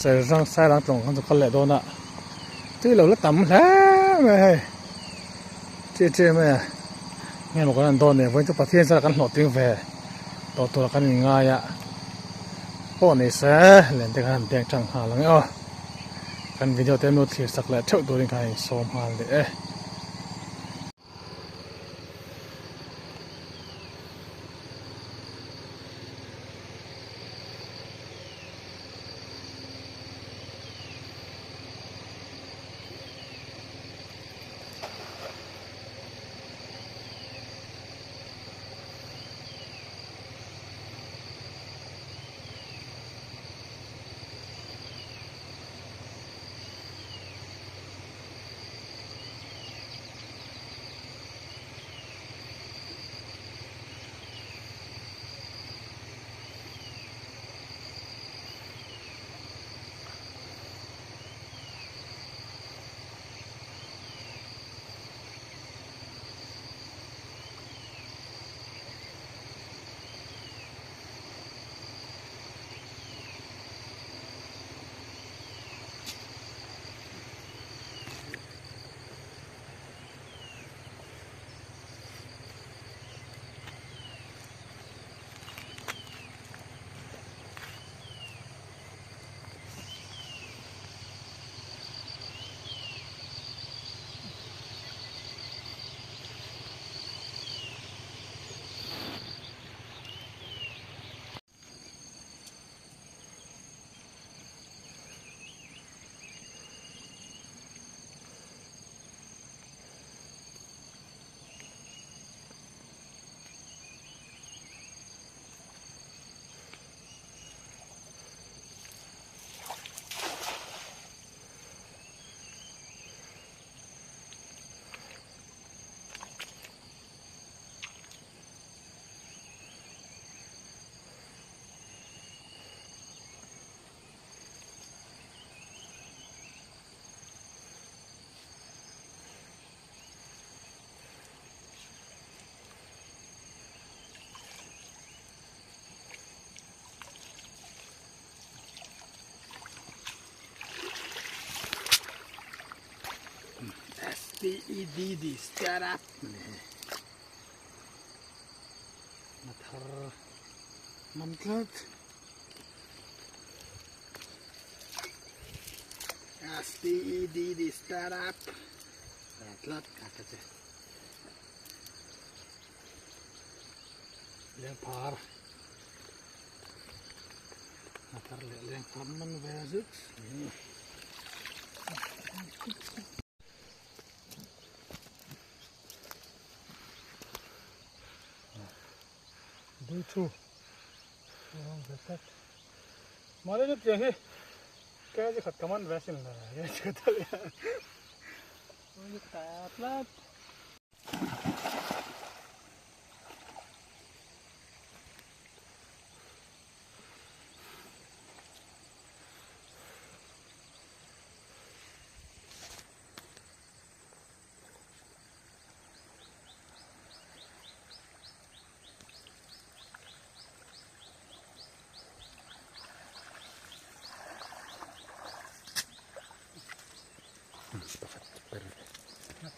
Serang sairang tlawng khan chu kal leh dawn a tui lo la tam hle mai a hei che che mai a nge maw kan han dawn nen vawiin chu Pathian zara kan hlawhtling ve tawh tur a kan in ngai a pawh ni se len te khan han deng tang nghal ang e aw kan video te nu thlir sak leh theuh turin khan a insawm nghal leh e. SPEDD Startup Na thar man tlat. SPEDD Startup tlat ka ka che. Leng phar. Na thar leh leng phar man ve zut. Dui thu Male ni piang hi ke ji khat kaman ve sin la ye chi ta le oi ta tlat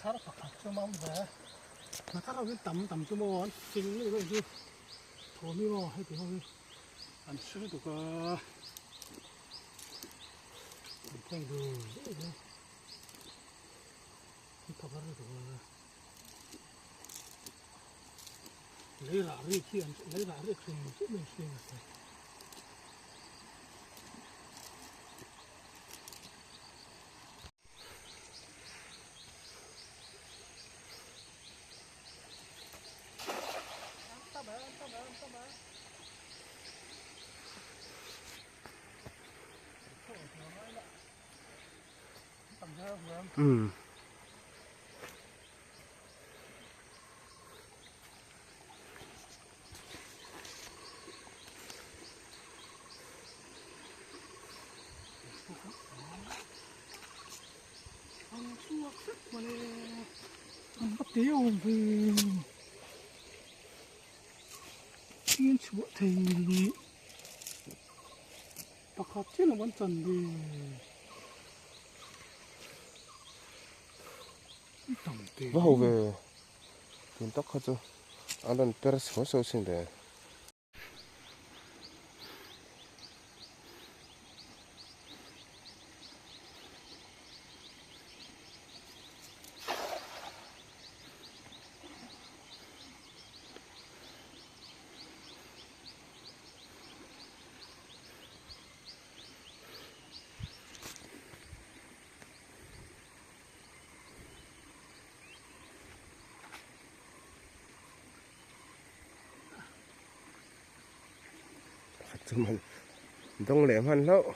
Thar pakhat chu mam ve na thar ho hi tam tam chu maw an fing luih luih chu thawm hi maw heti ho hi an hre lutuk a an thleng dul dul a. Lei rah rik hi an lei rah rik hrim hrim in hring a se. Umm. Pakhat chiah. chiah an chan ve tam te Va ho ve tun tak kha chu an rawn per suau suau sin ve. Chuman dawng leh hman hlauh.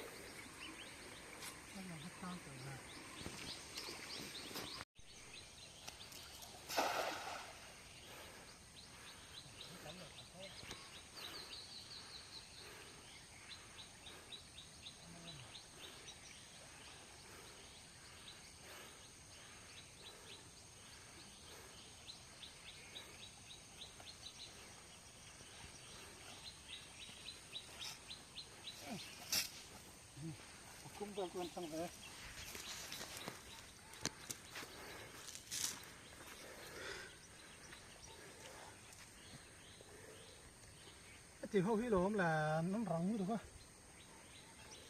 Ti ho hi lawm la an rang lutuk a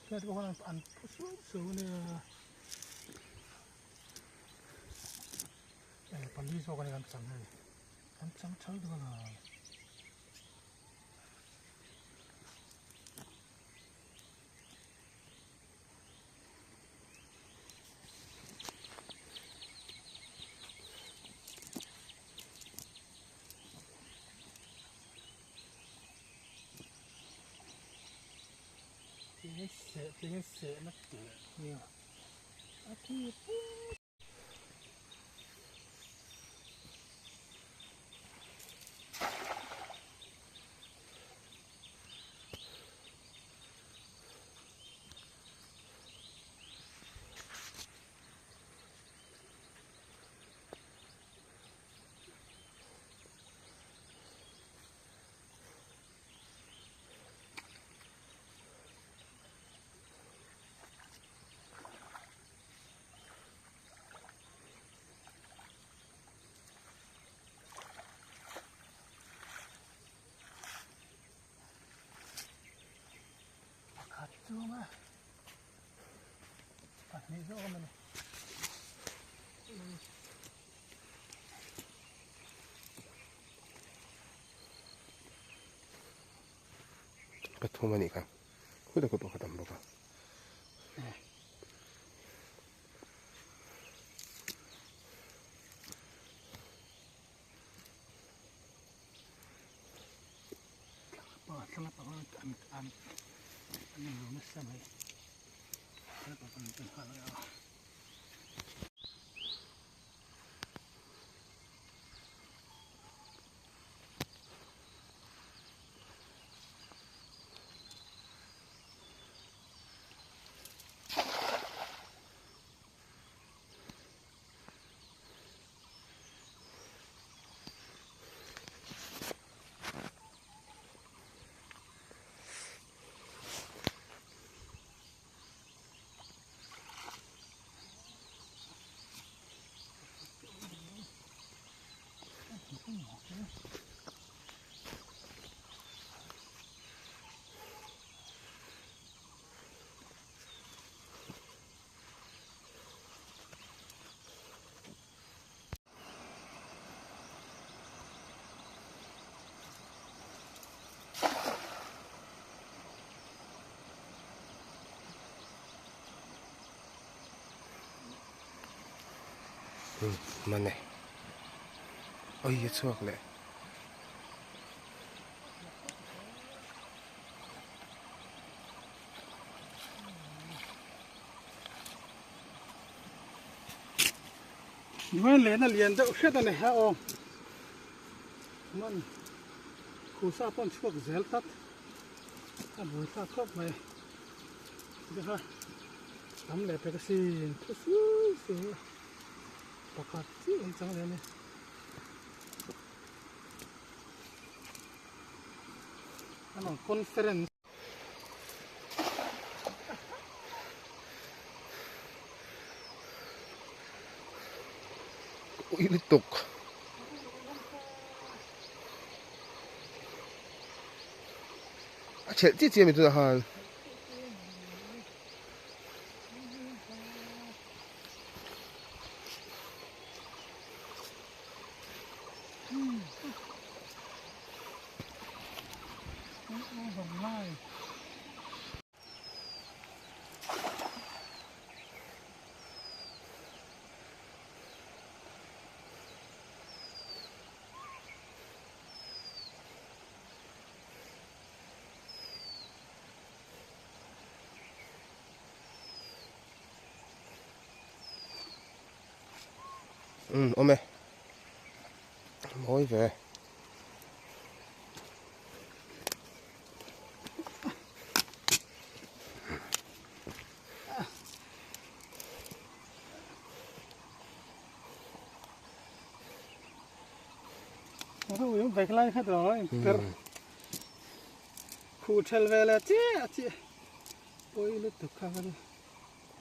hriat pawh khan an phu suau suau a nia hei pali zawk a ni kan chang hei kan chang thal duh a la. Pakhat chunga pahnih zawk a mawni. Pathum a nih kha khuta khaw pakhat a awm bawk a. Man e oi a chhuak leh. Nuai lehna lian deuh hret a ni ha aw man khusa pawh an chhuak zel tlat a buai thlak khawp mai tikha tam leh pek asin thu sui sui a pakhat chiah an chang leh a ni. Conference. Pui lutuk. A chhelh chiah chiah a mi tunah khan. Umm awm e mawi ve.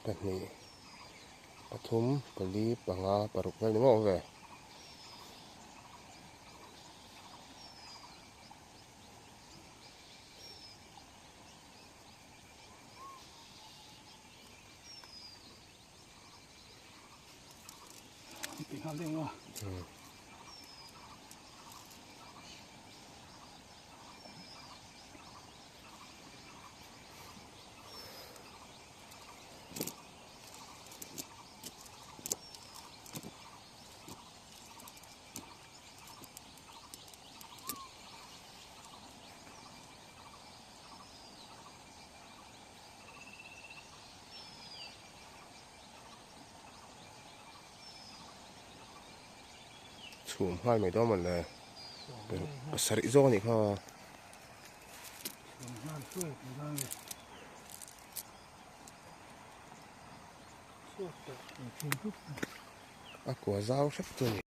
Pahnih pathum pali panga paruk vel ni maw ve. Chhum nghal mai dawn mawle pasarih zawk anih kha. A kua zau hrep chu a ni.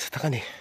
Sa tak a ni.